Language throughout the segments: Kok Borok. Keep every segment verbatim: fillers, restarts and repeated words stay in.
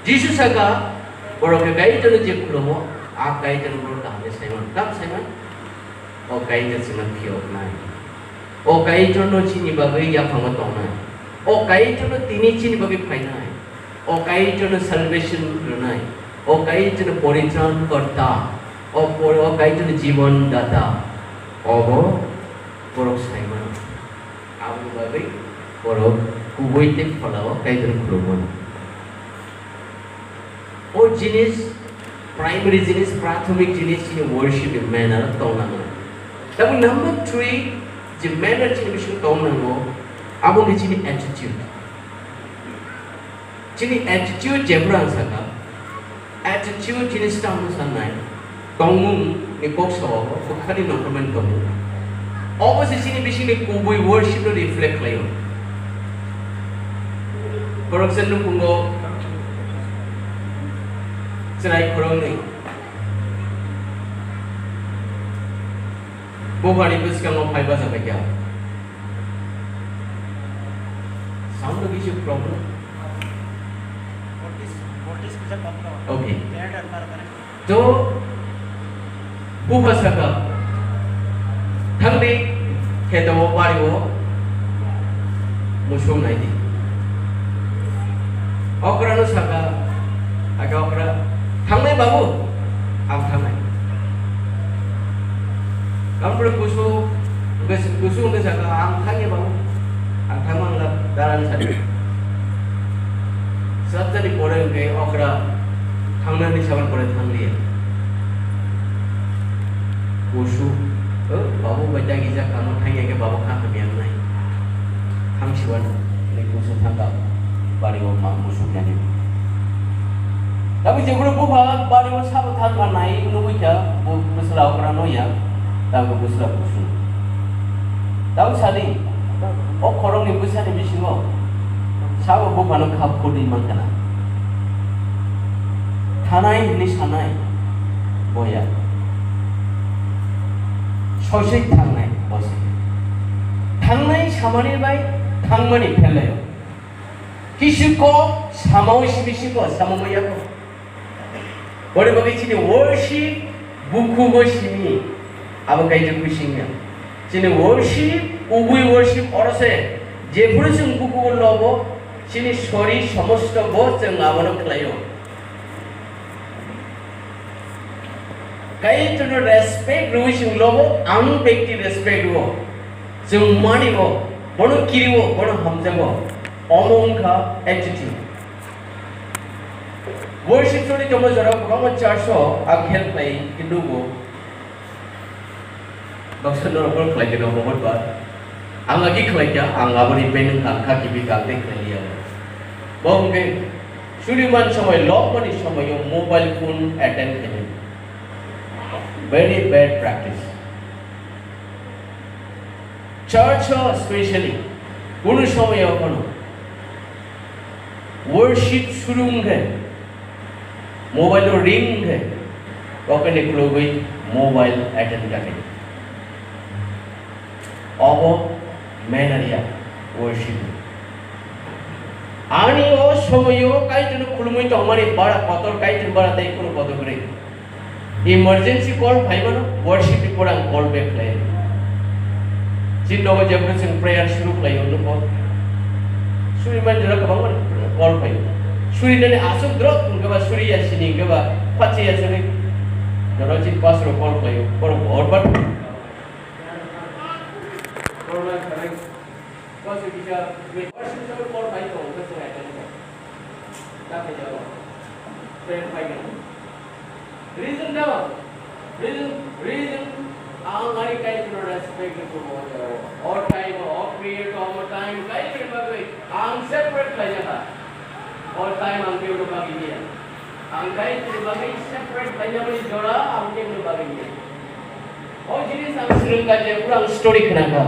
Jisu saka, borok khe Kaitorno je khulumo, a Kaitorno borok kaham khe sai mano. Tamo sai mano? O Kaitor chwngno phiyoknai. O Kaitorno chini bagwi yaphango tongnai. O Kaitorno tini chini bagwi phainai. O Kaitorno salvation rwnai. O Kaitorno poritran korta. O por-, o Kaitorno jibon data. Obo borok sai mano. Aboni bagwi borok kubui tei pholao Kaitorno khulumwi mano. O jinis, primary jinis, prathomik jinis chini worship ni manner tong nango. Tabuk number three, je manner chini bisingo tong nango, abo khe chini attitude. Chini attitude jephru ang sakha, attitude jinis tamo sanai, tongmung ni kok sao, bwkhani nongkhormani tongmung. Obo se chini bisingni kubui worship no reflect khlaio. Khoroksa nukhungo chwrai khoroknwi buphani bwskango phai bacha paikha. Sound no kisi problem? Okay. To bupha saka, thangdi kheto o bari o musuk naidi. Okra no saka, aka okra, thangnai babu, ang thangnai. Kampre kusu, kusu hwnkhe saka, ang thangya babu, ang thangma wngla, darani sadi. Sajjani pore hwnkhe okra thangnani saban pore thangliya. Kusu, o, babu bai dagi jak kamo thangya khe babu kha hamya wngnai. Thangsiwano, ni kusu thangka, bari o mang kusu yani. Tabuk jephuru bupha bari o sabo thangka nai nugwi kha, bu-, bwsla okra no ya, tabuk bwsla kusu. Tabuk sadi, o khoroknwi bwsani bisingo sabo buphano kha phudwi mankha na. Thanai hwnwi sanai boya. Soisoi thangnai bosi. Thangnai samani bai thangmani phelaio. Kisu kok samao simi siko, samamo yako. Boni bagwi chini worship bukhugo simi. Abo kaisa bisingya. Chini worship, kubui worship oro se. Jephuru chwng bukhugo lobo, chini sori somosto bo chwng abono khlaio. Kaitorno respect rwui chwng lobo, ang bekti respect rwo. Chwng mani bo, bono kiri o, bono hamjago. Omo wngkha attitude. Worship sori tongma jora kwbangma church o ang help khlai khe nugo. Baksa norok call khlai khe no mohor ba. Ang agi khlai kha, ang aboni payment kha, kha kibi kha tei khlai liya. Bo hwnkhe suriman somoi, lokmani somoi o mobile phone attend khainai. Very bad practice. Church o specially, kunu somoi o phano worship suru wngkhe, mobile o ring wngkhe, pocket ni khulugwi mobile attend kha khe. Obo manner ya worship. Ani o somoi o Kaitorno khulumwi tongmani bara kotor, Kaitor bara tei kunu kotor kwrwi. Emergency call phaimano, worship ni pore ang call back khlai. Chini nogo jephru chwng prayer shuru khlaio, nuko suriman jora kwbangma call phaio. Surinani aswk drop hwnkhe ba suriya sini hwnkhe ba phachiya sini. Jora chini pastor call khlaio, borok hor bar. Pastor kisa worship call phai tongo, hwnkhe chwng attend kha. Reason tamo? Reason, reason, ang ani Kaitorno respect rwkhe bo jora o. O time o, o period o, omo time, Kaitorni bagwi ang separate khlaijak kha. O time ang kebo bagwi niya. Ang Kaitorni bagwi separate khlaijak mani jora ang kebo bagwi niya. O jinis ang swrwngkha je, pura ang story khwnakha.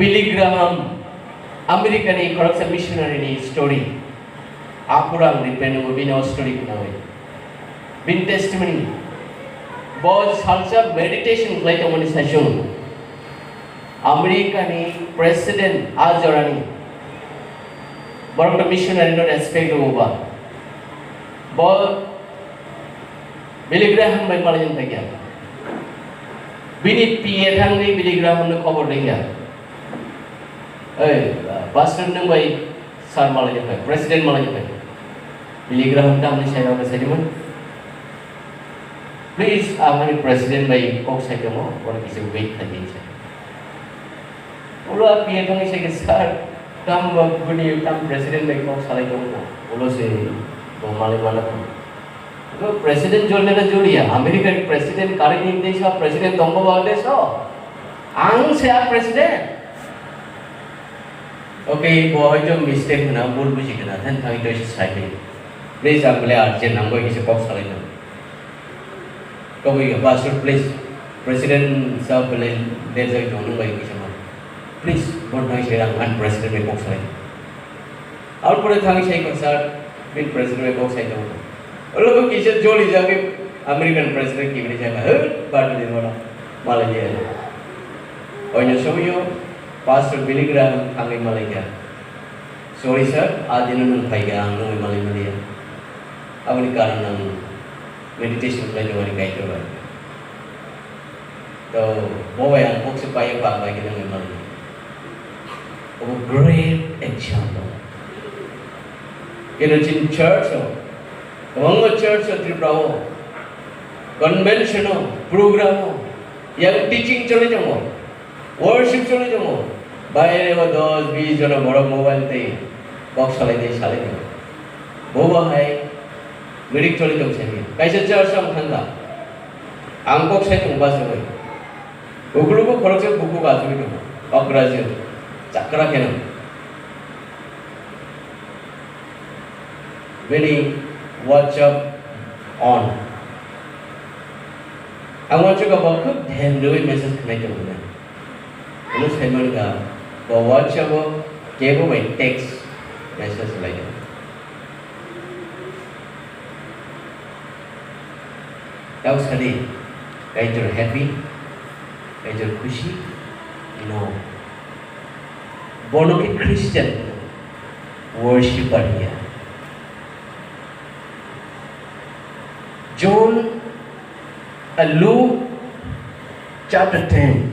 Billy Graham, America ni khoroksa missionary ni story. Aphuru ang reply nungo bini o story khnaui. Bini testimony. Bo salsa meditation khlai tongmani saichung. America ni president a jorani. Borok to missionary no respect rwo ba. Bo Billy Graham bai malai wng thangya. Bini P A thangwi Billy Graham no khobor rwngya. "Ei, pastor nwng bai sir malai wng phai, president malai wng phai." Billy Graham tamni sai rok sai man. "Please, ang ani president bai kok sai tongo, bono kisa wait khai di," sai. Ulo a P A thangwi sai khe, "Sir, tam bo bini tam president bai kok salai tongo." Ulo se bo malai mana ko. Ulo president jolne na joliya, American president karini desh president tongo ba desh. Ang se a president. Okay, bo hoito mistake hwna, bul buji hwna, then thangwi to se sai khe. Please, ang bole urgent nangbai kisa kok salai tongo. Koboi ya, "Pastor, please, President sahab bole lerjak tong nung bai kisa ma. Please, bon thang se ang an President bai kok sai." Aur pore thang sai ko, "Sir, bin President bai kok sai tong." Olo ko kisa joli jage American President ki bini jaga, he, badu din wala, malai ya. Oino somoyo Pastor Billy Graham thangwi malai ya. "Sorry sir, a dino nwng phai kha, ang nwng malai maliya. Aboni karon ang meditation khlai tongmani Kaitor bai." To, bo bai ang kok se pai kha, ang bai khe nwng malai. Obo great example. Keno chini church o, kwbangma church o Tripura o, convention o, program o, yang teaching choli tongo. Worship choli tongo. Baire o dos bis jona borok mobile tei kok salai tei salai tongo. Bo bo hai mirik choli tong sani. Kaisa church ang thangkha. Ang kok sai tongo bachagwi. Ukulugo khoroksa bukhuk achugwi tongo. Ograjiyo. Chakra kheno. Bini WhatsApp on. Ang uansukha bo khub dhyan rwui message khnai tongo na. Ano sai mankha, bo WhatsApp o kebo bai text message lai tongo. Tau sadi, Kaitor happy, Kaitor khushi? No. Bono khe Christian worshipper hiya. John, uh, Luke chapter ten,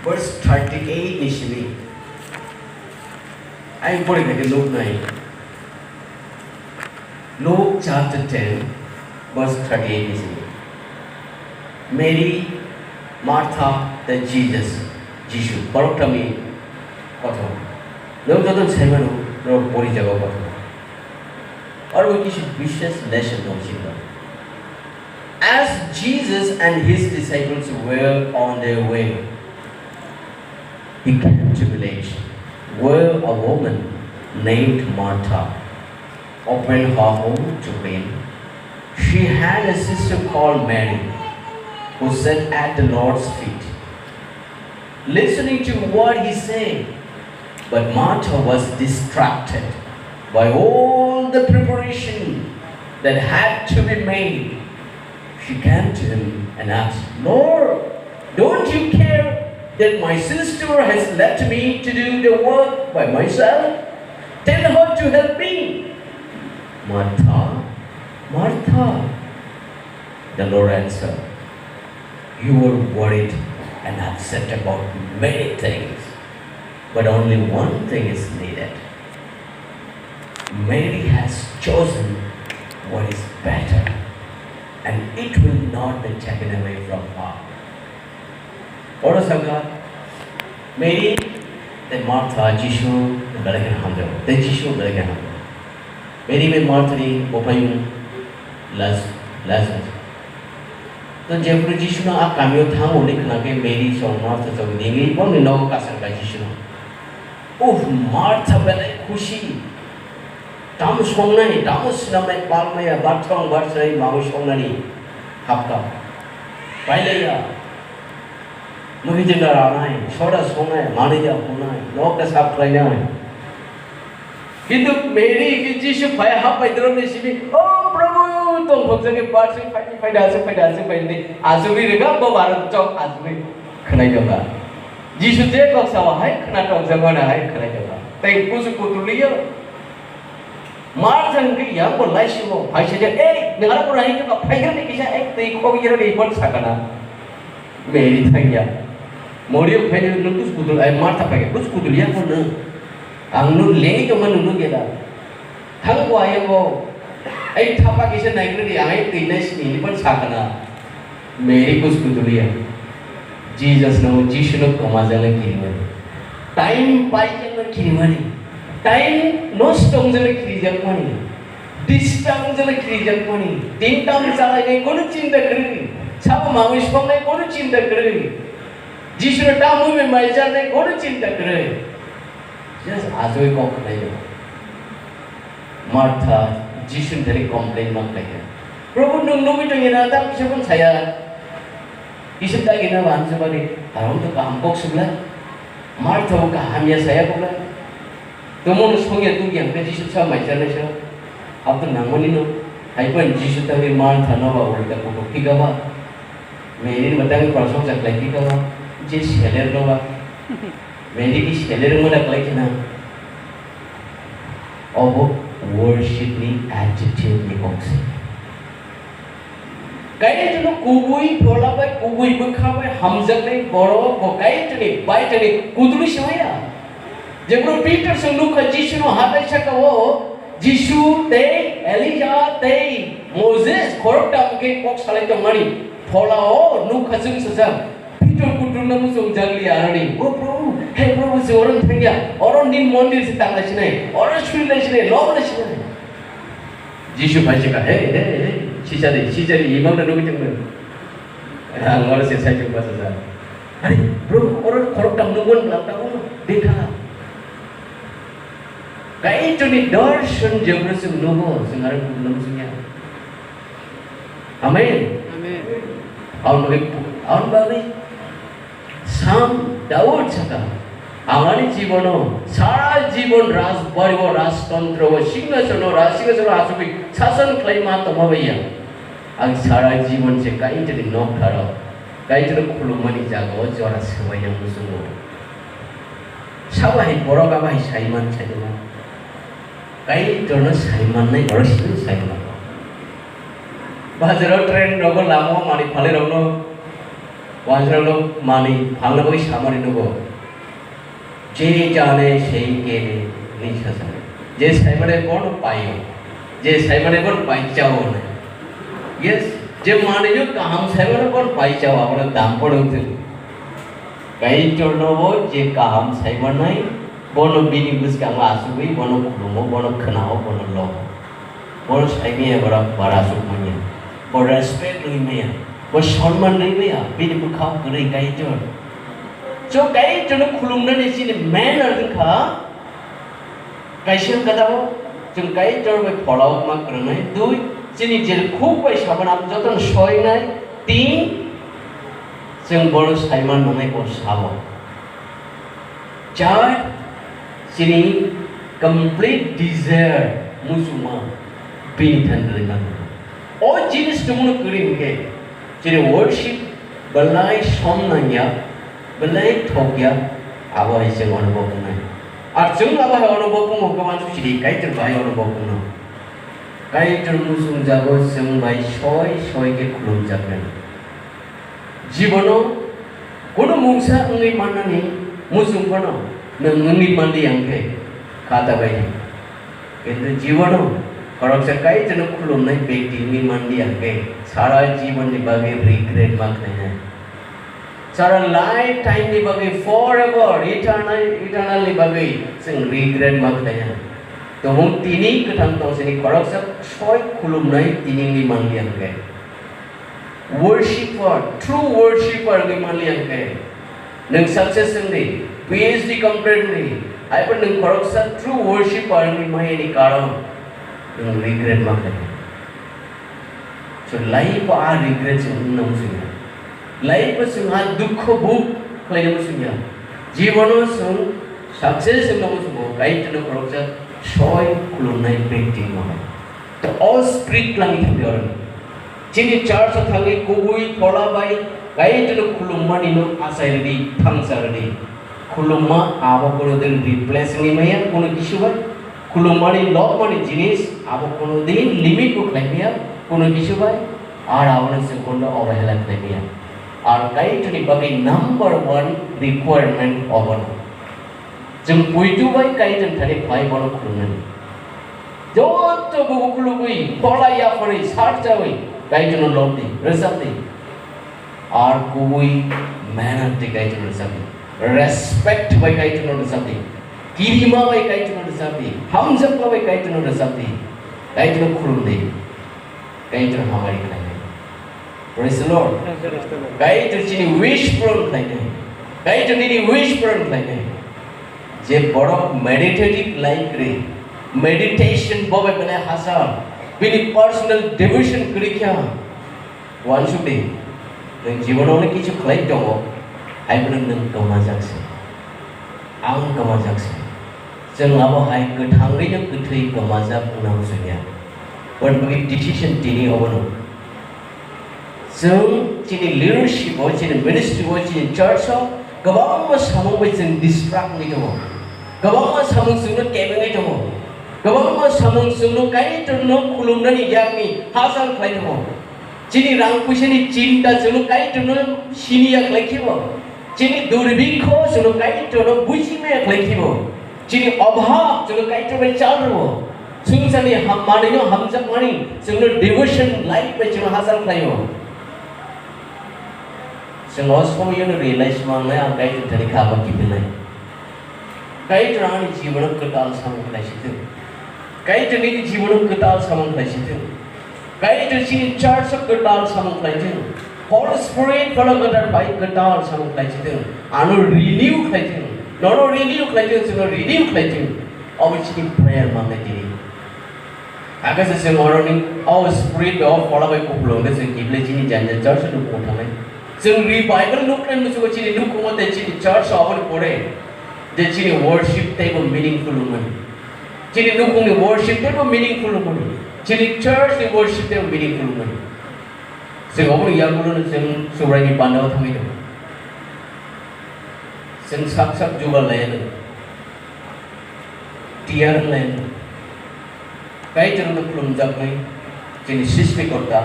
verse thirty-eight ni simi. Ayang pori kha khe Luke nai. Luke chapter ten, verse thirty-eight ni simi. Mary, Martha, tei Jesus, Jisu, khoroktham ni kothoma. Nwng joto sai mano, norok pori jago kothoma. Aro kisa bises lesson tong sini. As Jesus and his disciples were on their way, he came to village where a woman named Martha opened her home to him. She had a sister called Mary, who sat at the Lord's feet, listening to what he said. But Martha was distracted by all the preparation that had to be made. She came to him and asked, "Lord, don't you care that my sister has left me to do the work by myself? Tell her to help me." "Martha, Martha," the Lord answered, "you are worried and upset about many things, but only one thing is needed. Mary has chosen what is better, and it will not be taken away from her." Oro saka, Mary tei Martha Jisu belai khe hamjak, tei Jisu belai khe hamjak. Mary bai Martha ni buphaiyung Las-, Lazarus. To jephru Jisu no a kamio thango hwnwi khna khe Mary song Martha song ningwi bongni nogo kasar kha Jisu no. Uf, Martha belai khusi. Tamo songnai, tamo swnamnai, palmaya, bathang, bathai, mangwi songnani hapkha. Pailaiya. Mui jwng da ranai, soda songnai, manwi ya hunai, nok da sap khlainai. Kintu Mary ki Jisu phai hap bai drone simi, "O Prabhu, tong phokjak ke bar se phai, phai da se, phai da se, phai ni." Asugwi rega bo bar chok asugwi khwnai jokha. Jisu je kok sawa hai khna tong jang wana hai khwnai jokha. Tei kusu kutuliya. Mar jang ke yang bo lai simo. Hai se je, "Ei, nengara ko rai to ka phai gani kisa ek tei khok yera ni pon sakana." Meri thangya. Mori phai ni nung kusu kutul ai Martha phai kusu kutuliya ko nung. Ang nung lengi to manu nung gela. Thang bo ayo bo. Ai thapa kisa nai gani ang ai tei nai sini ni pon sakana. Mary kusukutuliya. Jesus no, Jisu no toma jana kirimani. Time pai jana kirimani. Time nosto jana kirijakmani. Disturb jana kirijakmani. Tintam chalai nai kono chinta kwrwi. Sabo mangwi song nai kono chinta kwrwi. Jisu no tamwi mai jana kono chinta kwrwi. Just ajoi kok khlai. Martha, Jisu ni thani complain ma khlai kha. Prabhu, nwng nugwi tongya na, tamo kisa phano saya. Kisa dagi na, ba hamjabari, tarom to kaham kok sugla. Martha bo kaham ya saya kok la. Tomo no songya tugya, hwnkhe Jisu sa mai cha nai sa. Abo to nangmani no. Hai phano Jisu thangwi Martha no ba ulta kutuk thika ba. Mary ni mwtangwi prasongsa khlai thika ba. Je seler no ba. Mary ni seler mo da khlai khna. Obo worship ni attitude ni kok se. Kaitorno kubui phola bai, kubui bwkha bai hamjaknai borok bo Kaitorni baithani kudulwi se maya. Jebro Peter se nukha Jisuno hathai saka o, Jisu tei Elijah tei Moses khoroktham khe kok salai tongmani phola o nukha chwng sajak. Pitor kuturno muchung jagli aroni. O Prabhu, he Prabhu, se oro thangya. Oro nin mondir se tangla sinai. Oro suila sinai, lobla sinai. Jisu phai sika, "He, he, he, sisari, sisari, imang na nugwi tongno." Ang oro se sai chukma sajak. Are, Prabhu, oro khoroktham nukwan bla tabuk no, dekha. Kaitorni darshan jebro chwng nugo, chwng aro kuturno muchungya. Amen. Amen. Aboni bagwi, aboni bagwi Sam Daud saka, "Ang ani jibono, sara jibon rajbari o, rajtontro o, singhasono, raj singhasono achugwi sason khlai ma tongma baiya. Ang sara jibon se Kaitorni noktharo, Kaitorno khulummani jaga o jora swmai yang muchungo." Sabo hai borok abo hai saiman saima. Kaitorno saimannai borok sini saima. Bazaro train rogo lama o manwi phalai rokno, bazaro manwi phalna bagwi samani nugo. Je jane sei kene ni sasa. Je saimane bono paio. Je saimane bono paichao na. Yes, je manwi kaham saimane bono paichao, abono dam bono thung. Kaitorno bo je kaham saimanai, bono bini bwskango achugwi, bono khulumo, bono khwnao, bono lobo. Bono saimaya, borok bara achuk manya. Bo respect rwi maya. Bo sonman rwi maya. Bini bwkhao kwrwi Kaitor. So Kaitorno khulumnani chini manner wngkha, kaisa wngkha tabuk, chwng Kaitor bai phola wngma kwrwngnai. Dui, chini je khuk bai sabana jotono soinai. Tin, chwng bono saiman nangnai bo sabo. Char, chini complete desire, muchungma bini thani rwmani. O jinis tongmani kwrwi hwnkhe, chini worship belai som nangya, belai thokya, abo hai chwng onobok wngnai. Ar chwng abo hai onobok wngmo hwnkhe uansuk chini Kaitor bai onobok wngno. Kaitor muchungjago chwng bai soi soi khe khulumjaknai. Jibono kunu mungsa wngwi mannani muchung phano nwng wngwi manliya hwnkhe kha ta bai di. Kintu jibono khoroksa Kaitorno khulumnai bekti wngwi manliya hwnkhe sara jibonni bagwi regret ma khlainai. Sara lifetime ni bagwi, forever, eternal, eternal ni bagwi chwng regret ma khlainai. Tongmung tini kwthang tongsini khoroksa soi khulumnai tini wngwi manliya hwnkhe. Worshipper, true worshipper wngwi manliya hwnkhe, nwng success wngdi, P H D complete wngdi, haiphano nwng khoroksa true worshipper wngwi manyani karon nwng regret ma khlai. So life o a regret se wngna muchungya, life o chwng a dukho bhog khlaina muchungya, jibono chwng success wngna muchungo, Kaitorno khoroksa soi khulumnai bekti wngma hai. To o spirit langwi thangdi oro. Chini church o thangwi kubui phola bai Kaitorno khulummani no achai rwdi, thangsa rwdi. Khulumma abo kono din replace wngwi maya kono kisu bai. Khulummani lobmani jinis abo kono din limit bo khlai maya kono kisu bai. Ar abono chwng kono obahela khlai maya. Ar Kaitorni bagwi number one requirement obono. Chwng poito bai Kaitorni thani phai bono khulumnani. Joto bubu khulugwi, phola yapharwi, sarchawi, Kaitorno lobdi, rwchapdi. Ar kubui mehnat di Kaitorno rwchapdi. Respect bai Kaitorno rwchapdi. Kirima bai Kaitorno rwchapdi. Hamjakma bai Kaitorno rwchapdi. Kaitorno khulumdi. Kaitor hamari khlainai. Praise the Lord. Kaitor chini wish puron khlainai. Kaitor nini wish puron khlainai. Je borok meditative life ri, meditation bo bai belai hachal, bini personal devotion kwrwi kha, uansukdi, nwng jibono onek kichu khlai tongo, hai phano nwng kwmajak se, ang kwmajak se. Chwng abo hai kwthangwi no kwthwi kwmajak wngna muchungya. But bini decision tini obono. Chwng chini leadership o, chini ministry o, chini church o kwbangma samung bai chwng distract wngwi tongo. Kwbangma samung chwngno kebengwi tongo. Kwbangma samung chwngno Kaitorno khulumnani yakni hachal khlai tongo. Chini rang puisani chinta chwngno Kaitorno siniya khlai khibo. Chini durbikho chwngno Kaitorno buji maya khlai khibo. Chini obhab chwngno Kaitor bai chal rwo. Swngcharni ham-, manwino hamjakmani chwngno devotion life bai chwngno hachal khlaio. Chwng o somoyono realize mangnai ang Kaitor thani kha abo kiphilnai. Kaitor ani jibono kwtal samung khlai sithwng. Kaitor nini jibono kwtal samung khlai sithwng. Kaitor chini church o kwtal samung khlai thwng. Holy Spirit Phola Kwthar bai kwtal samung khlai thwng. Ano renew khlai thwng. Nono renew khlai thwng, chwngno renew khlai thwng. Obo chini prayer mangnai tini. Hakhe se chwng oroni o Spirit o Phola bai kupulung khe chwng kiphilwi chini janja church o nukhungo thangnai. Chwng revival nuknai muchungo chini nukhumo tei chini church o aboni pore je chini worship teibo meaningful wngmani. Chini nukhungni worship teibo meaningful wngmani. Chini church ni worship teibo meaningful wngmani. Chwng obono yagulono chwng Subraini pandao thangwi tongo. Chwng sak sak jugal laiya tongo. Tiyar wng laiya tongo. Kaitorno khulumjaknai chini Srishtikorta.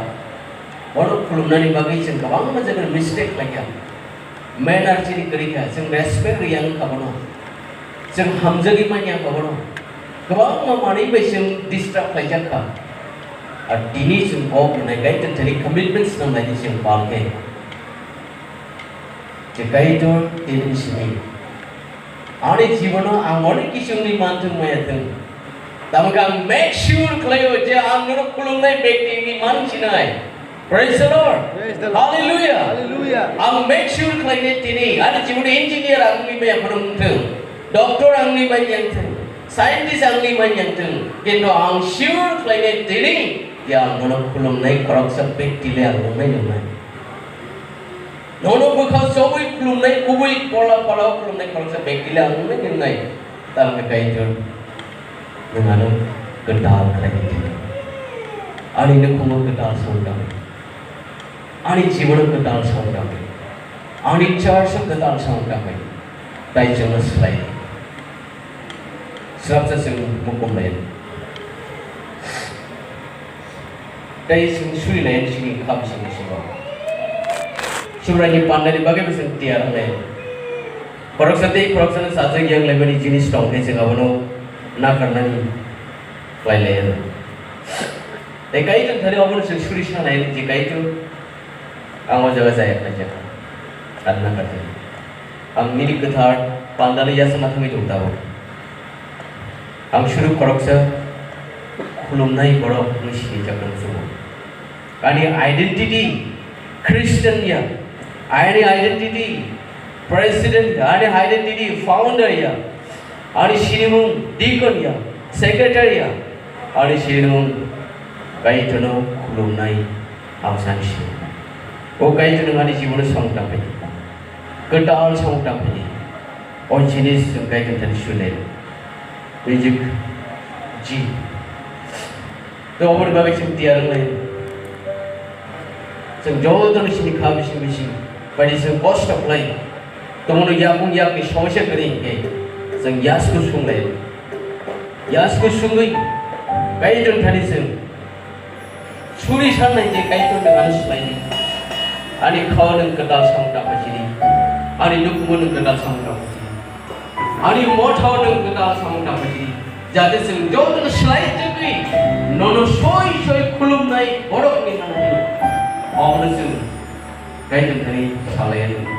Bono khulumnani bagwi chwng kwbangma jaga mistake khlaikha. Manner chini kwrwi kha, chwng respect rwya wngkha bono. Chwng hamjagwi manya wngkha bono. Kwbangma manwi bai chwng disturb khlaijak kha. Ar tini chwng kok rwnai Kaitor thani commitment swnam laidi chwng pal khe. Je Kaitor tini simi. Ani jibono ang onek kisu wngwi manthung maya thung. Tamo khe ang make sure khlaio je ang nono khulumnai bekti wngwi man sinai. Praise the Lord. Praise the Lord. Hallelujah. Hallelujah. Ang make sure khlainai tini ani jibono engineer ang wngwi maya phano wngthung. Doctor ang wngwi manya wngthung. Scientist ang wngwi manya wngthung. Kintu ang sure khlainai tini je ang nono khulumnai khoroksa bekti le ang wngnai nungnai. Nono bwkha chobwi khulumnai, kubui pola palao khulumnai khoroksa bekti le ang wngnai nungnai. Tamo khe Kaitor nwng ano kwtal khlai di. Ani nukhungo kwtal song tangwi. Ani jibono kwtal song tangwi. Ani church o kwtal song tangwi. Tai chwngno swlai di. Swrapsa chwng mukum lai. Tei chwng suri lai chini kha bising bisingo. Subraini pandani bagwi bo chwng tiyar wnglai. Khoroksa tei khoroksano chajak yang laimani jinis tong khe chwng abono nakarnani khlai lai. Tei Kaitor thani abono chwng suri sa lai je Kaitor ang o jaga jaya khlaijak. Ar nakarjak. Ang nini kwthar pandalo yasama thangwi tongo tabuk. Ang suru khoroksa khulumnai borok wngwi sinijak nang sumo. Ani identity Christian ya, ani identity president, ani identity founder ya, ani sinimung deacon ya, secretary ya, ani sinimung Kaitorno khulumnai ang sani sini. O Kaitorno ani jibono samung tangpai. Kwtal samung tangphili. O jinis chwng Kaitor thani swi lai. Music ji. To oboni bagwi chwng tiyar wnglai. Chwng jotono chini kha bising bising. Bai chwng kosto khlai. Tongmano yapung yapni somosya kwrwi hinkhe chwng yasku sunglai. Yasku sungwi Kaitor thani chwng suri sanai je Kaitor nwng ano swlaidi. Ani khao nwng kwtal samung ta phaisidi. Ani nukhungo nwng kwtal samung ta phaisidi. Ani mothao nwng kwtal samung ta phaisidi. Jate chwng jotono swlai tongwi nono soi soi khulumnai borokni thani. Omono chwng Kaitor thani salai.